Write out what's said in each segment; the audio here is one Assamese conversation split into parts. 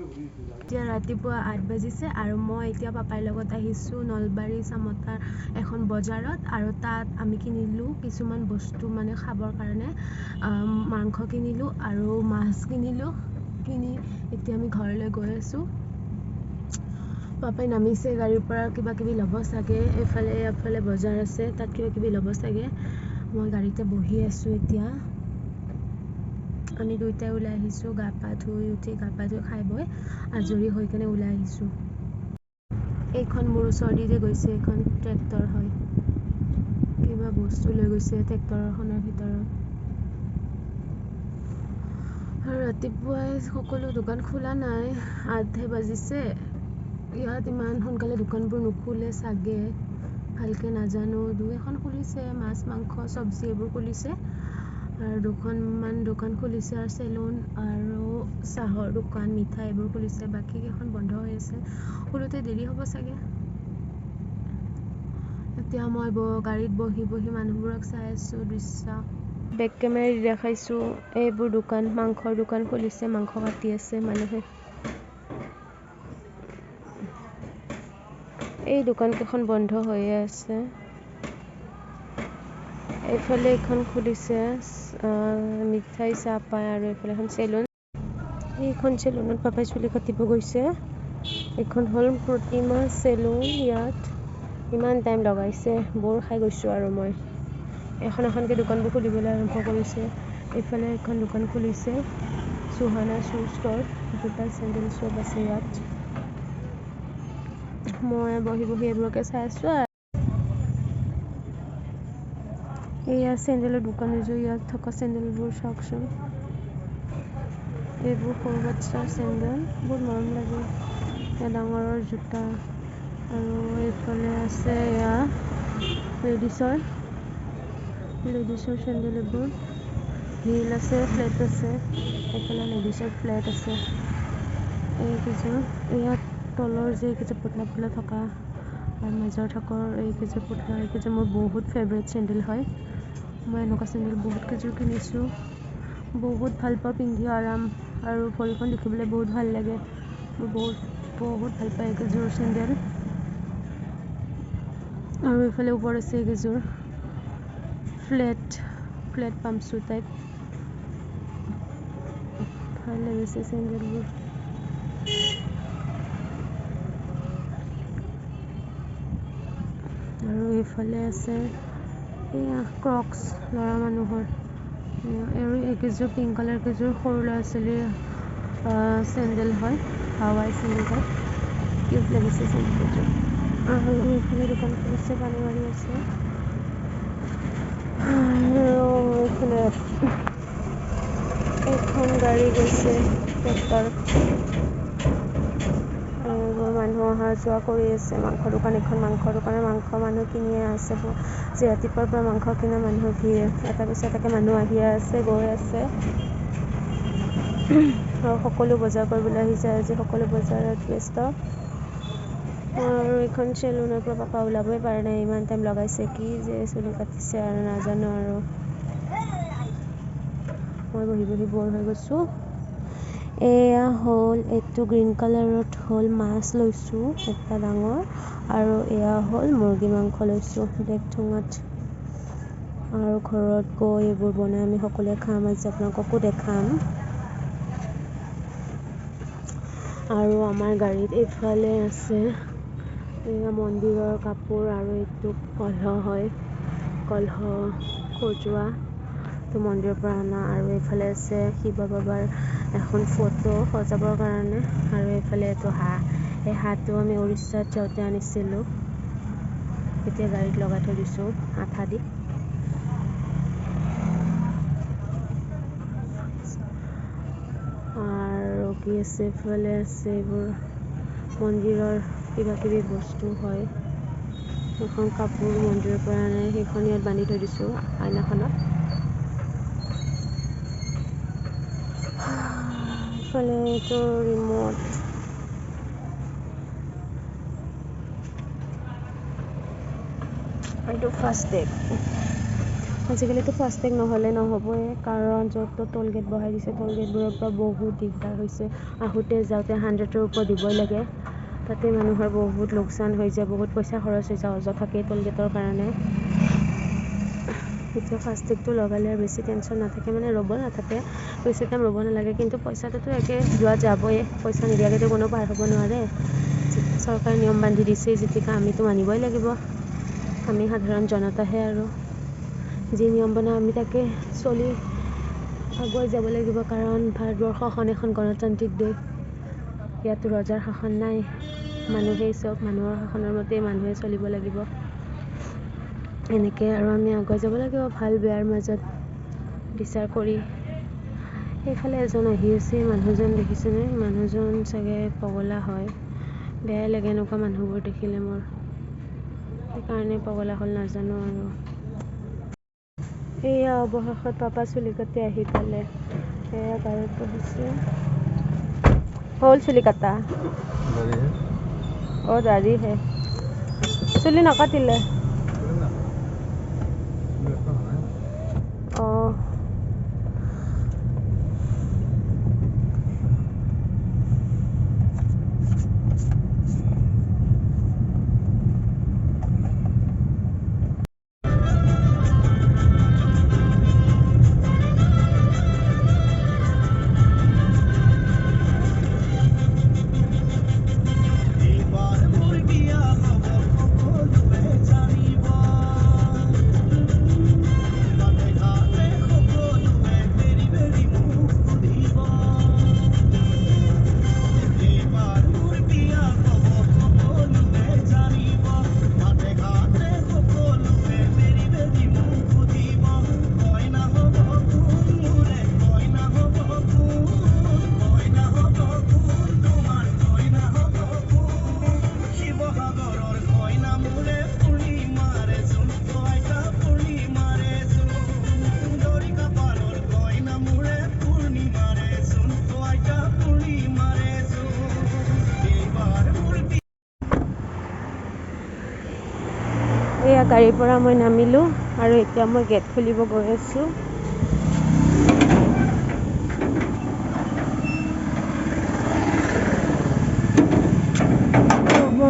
এতিয়া ৰাতিপুৱা 8 বাজিছে আৰু মই এতিয়া পাপাৰ লগত আহিছোঁ নলবাৰী চামতাৰ এখন বজাৰত আৰু তাত আমি কিনিলোঁ কিছুমান বস্তু মানে খাবৰ কাৰণে মাংস কিনিলোঁ আৰু মাছ কিনিলোঁ। কিনি এতিয়া আমি ঘৰলৈ গৈ আছোঁ। পাপাই নামিছে গাড়ীৰ পৰা, কিবা কিবি ল'ব চাগে। এইফালে বজাৰ আছে, তাত কিবা কিবি ল'ব চাগে। মই গাড়ীতে বহি আছোঁ এতিয়া। আমি দুয়োটাই ওলাই আহিছোঁ, গা পা ধুই উঠি গা পা ধুই খাই বৈ আজৰি হৈ কেনে ওলাই আহিছোঁ। এইখন মোৰ ওচৰেদি যে গৈছে এইখন ট্ৰেক্টৰ হয়, কিবা বস্তু লৈ গৈছে ট্ৰেক্টৰখনৰ ভিতৰত। আৰু ৰাতিপুৱাই সকলো দোকান খোলা নাই, 8হে বাজিছে। ইয়াত ইমান সোনকালে দোকানবোৰ নুখোলে চাগে, ভালকে নাজানো। দুই এখন খুলিছে, মাছ মাংস চব্জি এইবোৰ খুলিছে আৰু দুখনমান দোকান খুলিছে আৰু চেলুন আৰু চাহৰ দোকান, মিঠাই এইবোৰ খুলিছে। বাকী কেইখন বন্ধ হৈ আছে, খোলোতে দেৰি হ'ব চাগে। এতিয়া মই গাড়ীত বহি বহি মানুহবোৰক চাই আছোঁ দৃশ্য। বেক কেমেৰা দি দেখাইছোঁ। এইবোৰ দোকান, মাংসৰ দোকান খুলিছে, মাংস কাটি আছে মানুহে। এই দোকান কেইখন বন্ধ হৈয়ে আছে। এইফালে এখন খুলিছে, মিঠাই চাহ পায় আৰু এইফালে এখন চেলুন। এইখন চেলুনত পাপাই চুলি কাটিব গৈছে। এইখন হ'ল প্ৰতিমা চেলুন। ইয়াত ইমান টাইম লগাইছে, বৰ খাই গৈছোঁ আৰু মই। এখন এখনকৈ দোকানবোৰ খুলিবলৈ আৰম্ভ কৰিছে। এইফালে এখন দোকান খুলিছে, চুহানা শ্বু ষ্ট'ৰ, জোতা চেণ্ডেল চব আছে ইয়াত। মই বহি বহি এইবোৰকে চাই আছোঁ। আৰু এয়া চেণ্ডেলৰ দোকান এযোৰ, ইয়াত থকা চেণ্ডেলবোৰ চাওকচোন। এইবোৰ সৰু বাচ্ছাৰ চেণ্ডেল, বহুত মৰম লাগে। এয়া ডাঙৰৰ জোতা। আৰু এইফালে আছে এয়া লেডিছৰ চেণ্ডেল এইবোৰ। হিল আছে, ফ্লেট আছে। এইফালে লেডিছৰ ফ্লেট আছে। এইকেইযোৰ ইয়াত তলৰ যে এইকেইযোৰ পুতলা পুতলা থকা আৰু মাজৰ থাকৰ এইকেইযোৰ পুতলা, এইকেইযোৰ মোৰ বহুত ফেভৰেট চেণ্ডেল হয়। মই এনেকুৱা চেণ্ডেল বহুত কেইযোৰ কিনিছোঁ, বহুত ভাল পাওঁ পিন্ধি, আৰাম আৰু ভৰিখন দেখিবলৈ বহুত ভাল লাগে। মোৰ বহুত বহুত ভাল পাওঁ এইকেইযোৰ চেণ্ডেল। আৰু এইফালে ওপৰত আছে এইকেইযোৰ ফ্লেট পাম্পছু টাইপ, ভাল লাগিছে চেণ্ডেলবোৰ। আৰু এইফালে আছে এয়া ক্ৰক্স ল'ৰা মানুহৰ। আৰু এইকেইযোৰ পিংক কালাৰ কেইযোৰ সৰু ল'ৰা ছোৱালীৰ চেণ্ডেল হয়, হাৱাই চেণ্ডেল টাইপ, কিউট লাগিছে চেণ্ডেল কেইযোৰ। আৰু এইফালে দোকান খুলিছে, পানী মাৰি আছে। আৰু এইফালে এখন গাড়ী গৈছে, ট্ৰেক্টৰ। এইবোৰ মানুহ অহা যোৱা কৰি আছে। মাংস দোকান এখন, মাংস দোকানৰ মাংস মানুহ কিনিয়ে আছে। আজি ৰাতিপুৱাৰ পৰা মাংস কিনা মানুহৰ ভিৰ, এটা পিছত এটাকে মানুহ আহিয়ে আছে, গৈ আছে। আৰু সকলো বজাৰ কৰিবলৈ আহিছে আজি, সকলো বজাৰত ব্যস্ত। আৰু এইখন চেলুনৰ পৰা পাপা ওলাবই পৰা নাই, ইমান টাইম লগাইছে, কি যে চুলি কাটিছে আৰু নাজানো আৰু। মই বহি বহি বৰ হৈ গৈছোঁ। এয়া হ'ল এইটো গ্ৰীণ কালাৰত হ'ল মাছ লৈছোঁ এটা ডাঙৰ, আৰু এয়া হ'ল মুৰ্গী মাংস লৈছোঁ ব্লেক ঠোঙাত। আৰু ঘৰত গৈ এইবোৰ বনাই আমি সকলোৱে খাম, আজি আপোনালোককো দেখাম। আৰু আমাৰ গাড়ীত এইফালে আছে এয়া মন্দিৰৰ কাপোৰ আৰু এইটো কলহ হয়, কলহ সজোৱা, তো মন্দিৰৰ পৰা অনা। আৰু এইফালে আছে শিৱ বাবাৰ এখন ফটো সজাবৰ কাৰণে। আৰু এইফালে এইটো হাঁহ, এই হাঁহটো আমি উৰিষ্যাত যাওঁতে আনিছিলোঁ, এতিয়া গাড়ীত লগাই থৈ দিছোঁ আঠা দি। আৰু কি আছে এইফালে আছে এইবোৰ মন্দিৰৰ কিবা কিবি বস্তু হয়। এখন কাপোৰ মন্দিৰৰ পৰা আনে, সেইখন ইয়াত বান্ধি থৈ দিছোঁ আইনাখনত। এইফালে এইটো ৰিম'ট। এইটো ফাষ্টেগ। আজিকালিতো ফাষ্টেগ নহ'লে নহ'বই, কাৰণ য'ত ত'ত টোল গেট বহাই দিছে। টোল গেটবোৰৰ পৰা বহুত দিগদাৰ হৈছে। আহোঁতে যাওঁতে 100ৰ ওপৰত দিবই লাগে। তাতে মানুহৰ বহুত লোকচান হৈ যায়, বহুত পইচা খৰচ হৈ যায় অযথাকে টোল গেটৰ কাৰণে। এতিয়া ফাষ্টেগটো লগালে আৰু বেছি টেনশ্যন নাথাকে, মানে ৰ'ব নাথাকে, বেছি টাইম ৰ'ব নালাগে। কিন্তু পইচাটোতো একে যোৱা যাবই, পইচা নিদিয়াকৈতো কোনো পাৰ হ'ব নোৱাৰে। চৰকাৰে নিয়ম বান্ধি দিছে যেতিয়া আমিতো মানিবই লাগিব। আমি সাধাৰণ জনতাহে আৰু যি নিয়ম বনায় আমি তাকে চলি আগুৱাই যাব লাগিব। কাৰণ ভাৰতবৰ্ষখন এখন গণতান্ত্ৰিক দেশ, ইয়াত ৰজাৰ শাসন নাই, মানুহেই চব, মানুহৰ শাসনৰ মতেই মানুহে চলিব লাগিব। এনেকৈ আৰু আমি আগুৱাই যাব লাগিব ভাল বেয়াৰ মাজত বিচাৰ কৰি। সেইফালে এজন আহি আছে, মানুহজন দেখিছেনে? মানুহজন চাগে পগলা হয়। বেয়াই লাগে এনেকুৱা মানুহবোৰ দেখিলে মোৰ, সেইকাৰণে পগলা হ'ল নাজানো আৰু। এয়া অৱশেষত পাপা চুলি কাটি আহি পালে। এয়া গাড়ীত বহিছে। হ'ল চুলি কাটা? অ' দাড়িহে, চুলি নাকাটিলে? অঁ, এয়া গাড়ীৰ পৰা মই নামিলোঁ আৰু এতিয়া মই গেট খুলিব গৈ আছোঁ।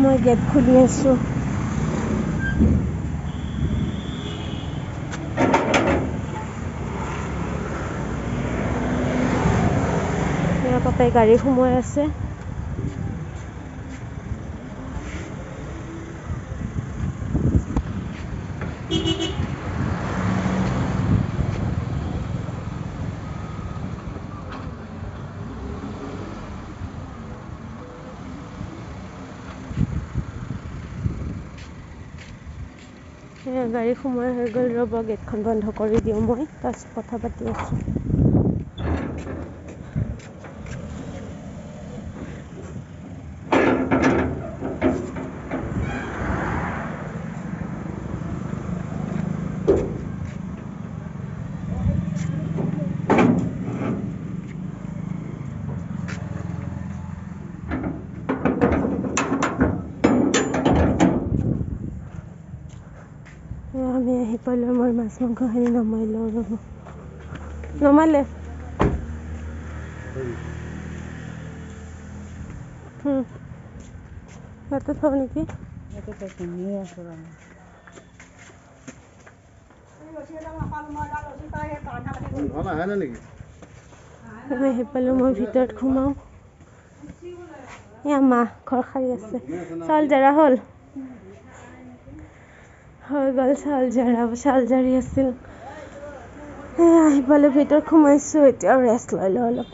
মই গেট খুলি আছোঁ। এয়া পাপাই গাড়ী সোমোৱাই আছে। গাড়ী সোমোৱাই হৈ গ'ল, ৰ'ব গেটখন বন্ধ কৰি দিওঁ মই, তাৰপিছত কথা পাতি আছোঁ। আমি আহি পালোঁ, মই মাছ মাংসখিনি নমাই লওঁ, ৰ'ব নমালে। ইয়াতে থওঁ নেকি? আমি আহি পালোঁ, মই ভিতৰত সোমাওঁ। এয়া মা ঘৰ সাৰি আছে। চাউল জৰা হ'ল, হৈ গ'ল চাউল জৰা, চাউল জাৰি আছিল। আহি পালোঁ, ভিতৰত সোমাইছোঁ, এতিয়া ৰেষ্ট লৈ লওঁ অলপ।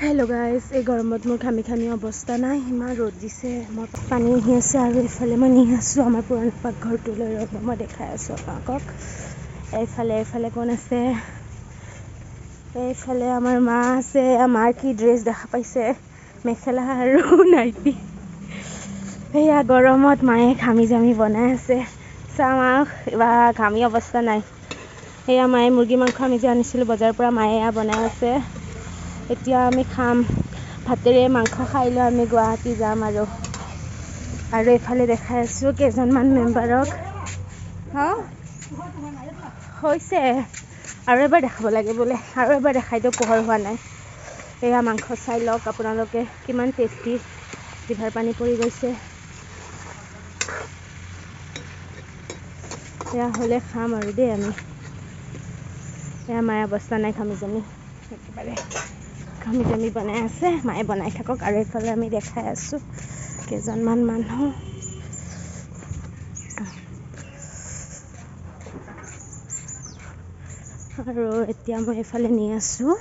হেল্ল' গাইজ, এই গৰমত মোৰ ঘামি ঘামি অৱস্থা নাই, ইমান ৰ'দ দিছে। মই পানী আহি আছে আৰু এইফালে মই নি আছোঁ আমাৰ পুৰণা পাকঘৰটোলৈ। ৰ'ব মই দেখাই আছোঁ আপোনালোকক। এইফালে কোন আছে? এইফালে আমাৰ মা আছে। মাৰ কি ড্ৰেছ দেখা পাইছে, মেখেলা আৰু নাইটি। সেয়া গৰমত মায়ে ঘামি জামি বনাই আছে। চাওঁ বা ঘামি অৱস্থা নাই। সেয়া মায়ে মুৰ্গী মাংস আমি যে আনিছিলোঁ বজাৰৰ পৰা, মায়ে এয়া বনাই আছে। এতিয়া আমি খাম ভাতেৰে মাংস খাই লৈ আমি গুৱাহাটী যাম। আৰু আৰু এইফালে দেখাই আছোঁ কেইজনমান মেম্বাৰক। হৈছে। আৰু এবাৰ দেখাব লাগে বোলে, আৰু এবাৰ দেখাই দিয়ক, পোহৰ হোৱা নাই। এয়া মাংস চাই লওক আপোনালোকে, কিমান টেষ্টি। জিভাৰ পানী পৰি গৈছে। এয়া হ'লে খাম আৰু দেই আমি। এয়া মায়ে অৱস্থা নাই, ঘামি জামি একেবাৰে ঘামি জামি বনাই আছে। মায়ে বনাই থাকক। আৰু এইফালে আমি দেখাই আছোঁ কেইজনমান মানুহ। আৰু এতিয়া মই এইফালে নি আছোঁ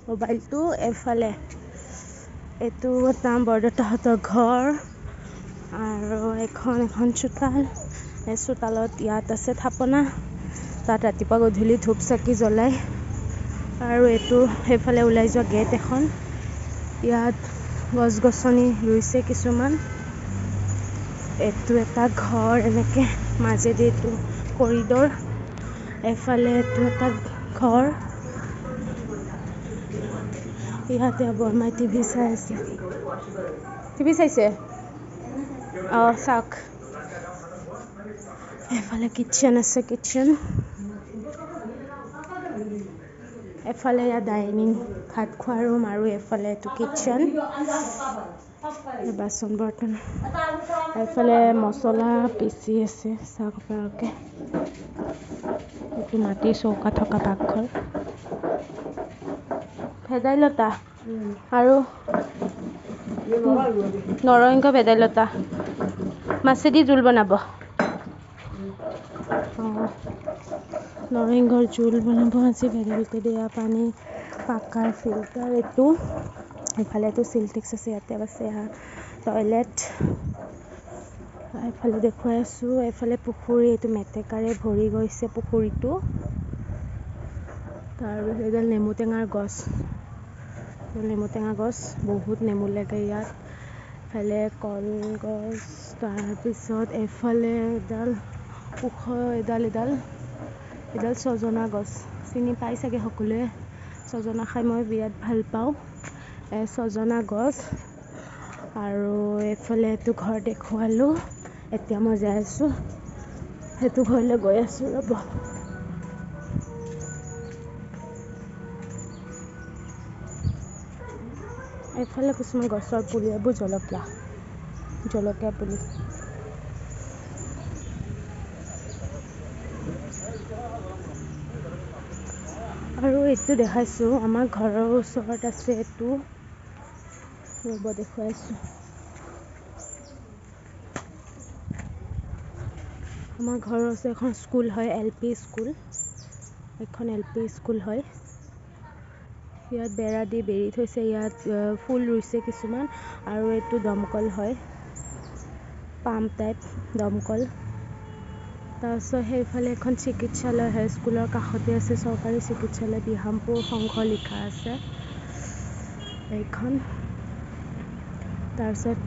মোবাইলটো। এইফালে এইটো এটা বৰদেউতাহঁতৰ ঘৰ আৰু এখন এখন চোতাল। এই চোতালত ইয়াত আছে থাপনা, তাত ৰাতিপুৱা গধূলি ধূপ চাকি জ্বলায়। আৰু এইটো সেইফালে ওলাই যোৱা গেট এখন। ইয়াত গছ গছনি ৰুইছে কিছুমান। এইটো এটা ঘৰ, এনেকে মাজেদি এইটো কৰিডৰ। এফালে এইটো এটা ঘৰ। ইয়াতে বৰমাই টিভি চাই আছে। টিভি চাইছে, অঁ চাওক। এফালে কিটচেন আছে, কিটচেন। এফালে ইয়াত ডাইনিং, ভাত খোৱা ৰুম, আৰু এফালে এইটো কিটচেন, বাচন বৰ্তন। এফালে মছলা পিচি আছে, চাওক আপোনালোকে। এইটো মাটিৰ চৌকা থকা পাকঘৰ। ভেদাইলতা আৰু নৰসিংহ, ভেদাইলতা মাছেদি জোল বনাব। অঁ, নৰসিংহৰ জোল বনাব আজি ভেদাইলতা দিয়া। পানী পাকাৰ ফিল্টাৰ এইটো। এইফালেতো চিলটেক্স আছে, ইয়াতে আছে টয়লেট। এইফালে দেখুৱাই আছোঁ। এইফালে পুখুৰী, এইটো মেটেকাৰে ভৰি গৈছে পুখুৰীটো। তাৰপিছত এডাল নেমু টেঙাৰ গছ, নেমু টেঙা গছ, বহুত নেমু লাগে ইয়াত। এইফালে কলগছ। তাৰপিছত এইফালে এডাল ওখ এডাল এডাল এডাল ছজনা গছ, চিনি পাই চাগে সকলোৱে। ছজনা খাই মই বিৰাট ভাল পাওঁ। ছজনা গছ। আৰু এইফালে এইটো ঘৰ দেখুৱালোঁ। এতিয়া মই যাই আছোঁ সেইটো ঘৰলৈ, গৈ আছোঁ, ৰ'ব। এইফালে কিছুমান গছৰ পুলি, এইবোৰ জলকীয়া, জলকীয়া পুলি। আৰু এইটো দেখাইছোঁ, আমাৰ ঘৰৰ ওচৰত আছে এইটো, ৰ'ব দেখুৱাইছোঁ। আমাৰ ঘৰৰ ওচৰত এখন স্কুল হয়, এল পি স্কুল। এখন এল পি স্কুল হয়। ইয়াত বেৰা দি বেৰি থৈছে, ইয়াত ফুল ৰুইছে কিছুমান। আৰু এইটো দমকল হয়, পাম্প টাইপ দমকল। তাৰপিছত সেইফালে এখন চিকিৎসালয় হয়, স্কুলৰ কাষতে আছে চৰকাৰী চিকিৎসালয়, বিহামপুৰ সংঘ লিখা আছে এইখন। তাৰপিছত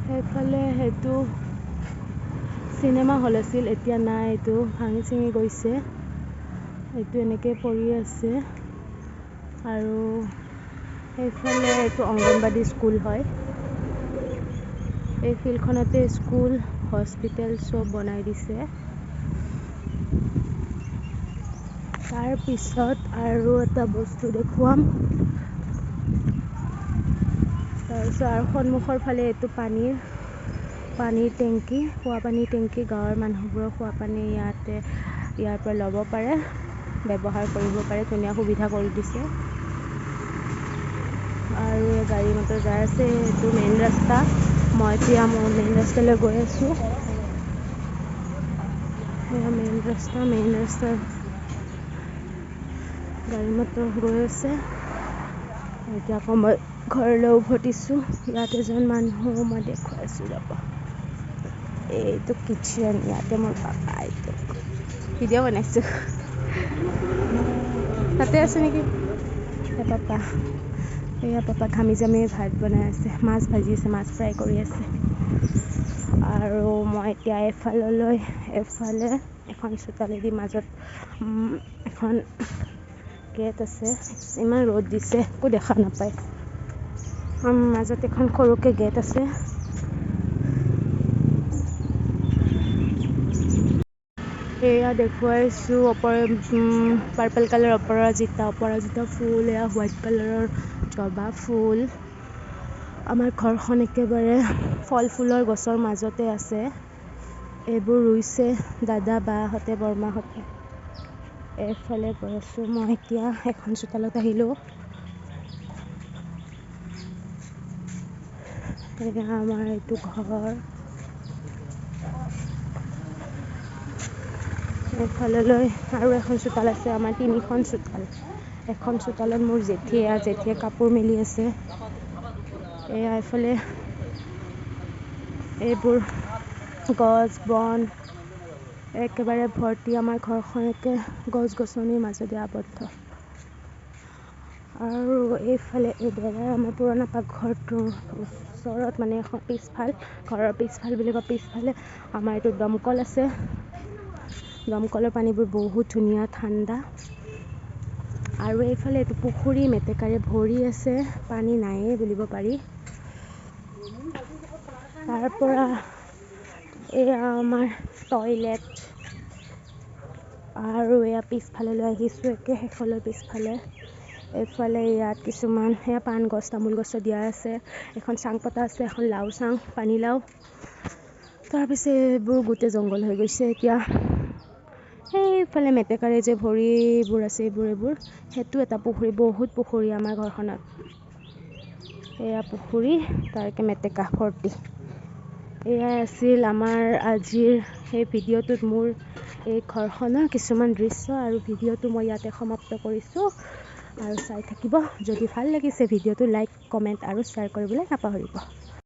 সেইফালে সেইটো চিনেমা হল আছিল, এতিয়া নাই, এইটো ভাঙি চিঙি গৈছে, এইটো এনেকৈ পৰি আছে। আৰু সেইফালে এইটো অংগনবাদী স্কুল হয়। এই ফিল্ডখনতে স্কুল, হস্পিটেল চব বনাই দিছে। তাৰপিছত আৰু এটা বস্তু দেখুৱাম। তাৰপিছত আৰু সন্মুখৰ ফালে এইটো পানীৰ টেংকি, খোৱা পানীৰ টেংকি। গাঁৱৰ মানুহবোৰৰ খোৱা পানী ইয়াতে ইয়াৰ পৰা ল'ব পাৰে, ব্যৱহাৰ কৰিব পাৰে, ধুনীয়া সুবিধা কৰি দিছে। আৰু এই গাড়ী মটৰ যাই আছে, এইটো মেইন ৰাস্তা। মই এতিয়া মোৰ মেইন ৰাস্তালৈ গৈ আছোঁ। এয়া মেইন ৰাস্তা, মেইন ৰাস্তাৰ গাড়ী মটৰ গৈ আছে। এতিয়া আকৌ মই ঘৰলৈ উভতিছোঁ। ইয়াত এজন মানুহ মই দেখুৱাইছোঁ, ৰ'ব। এইটো কিটচেন, ইয়াতে মোৰ পাপা, এইটো ভিডিঅ' বনাইছোঁ। তাতে আছে নেকি পাপা? এয়া পাপা ঘামি জামি ভাত বনাই আছে, মাছ ভাজি আছে, মাছ ফ্ৰাই কৰি আছে। আৰু মই এতিয়া এফাললৈ, এফালে এখন চোতালেদি মাজত এখন গেট আছে। ইমান ৰ'দ দিছে, একো দেখা নাপায়। মাজত এখন সৰুকৈ গেট আছে। এয়া দেখুৱাইছোঁ পাৰ্পল কালাৰ অপৰাজিতা, অপৰাজিতা ফুল। এয়া হোৱাইট কালাৰৰ জবা ফুল। আমাৰ ঘৰখন একেবাৰে ফল ফুলৰ গছৰ মাজতে আছে। এইবোৰ ৰুইছে দাদা, বাহঁতে, বৰমাহঁতে। এইফালে গৈ আছোঁ মই এতিয়া, এখন চোতালত আহিলোঁ। এয়া আমাৰ এইটো ঘৰ। এইফাললৈ আৰু এখন চোতাল আছে। আমাৰ তিনিখন চোতাল। এখন চোতালত মোৰ জেঠী, এয়া জেঠীয়ে কাপোৰ মেলি আছে। এয়া এইফালে এইবোৰ গছ বন একেবাৰে ভৰ্তি। আমাৰ ঘৰখন একে গছ গছনিৰ মাজেদি আবদ্ধ। আৰু এইফালে এই বেৰাৰ আমাৰ পুৰণা পাকঘৰটোৰ ওচৰত, মানে এখন পিছফাল, ঘৰৰ পিছফাল বুলি কয়, পিছফালে আমাৰ এইটো দমকল আছে। দমকলৰ পানীবোৰ বহুত ধুনীয়া ঠাণ্ডা। আৰু এইফালে এইটো পুখুৰী, মেটেকাৰে ভৰি আছে, পানী নায়েই বুলিব পাৰি। তাৰ পৰা এয়া আমাৰ টয়লেট। আৰু এয়া পিছফাললৈ আহিছোঁ, একে শেষলৈ পিছফালে। এইফালে ইয়াত কিছুমান সেয়া পাণ গছ, তামোল গছো দিয়া আছে। এখন চাং পতা আছে, এখন লাও চাং, পানীলাও। তাৰপিছে এইবোৰ গোটেই জংঘল হৈ গৈছে এতিয়া। সেইফালে মেটেকাৰে যে ভৰি এইবোৰ আছে, এইবোৰ সেইটো এটা পুখুৰী। বহুত পুখুৰী আমাৰ ঘৰখনত। এয়া পুখুৰী, তাৰকে মেটেকা ভৰ্তি। এয়াই আছিল আমাৰ আজিৰ সেই ভিডিঅ'টোত মোৰ এই ঘৰখনৰ কিছুমান দৃশ্য, আৰু ভিডিঅ'টো মই ইয়াতে সমাপ্ত কৰিছোঁ। আৰু চাই থাকিব। যদি ভাল লাগিছে ভিডিঅ'টো, লাইক, কমেণ্ট আৰু শ্বেয়াৰ কৰিবলৈ নাপাহৰিব।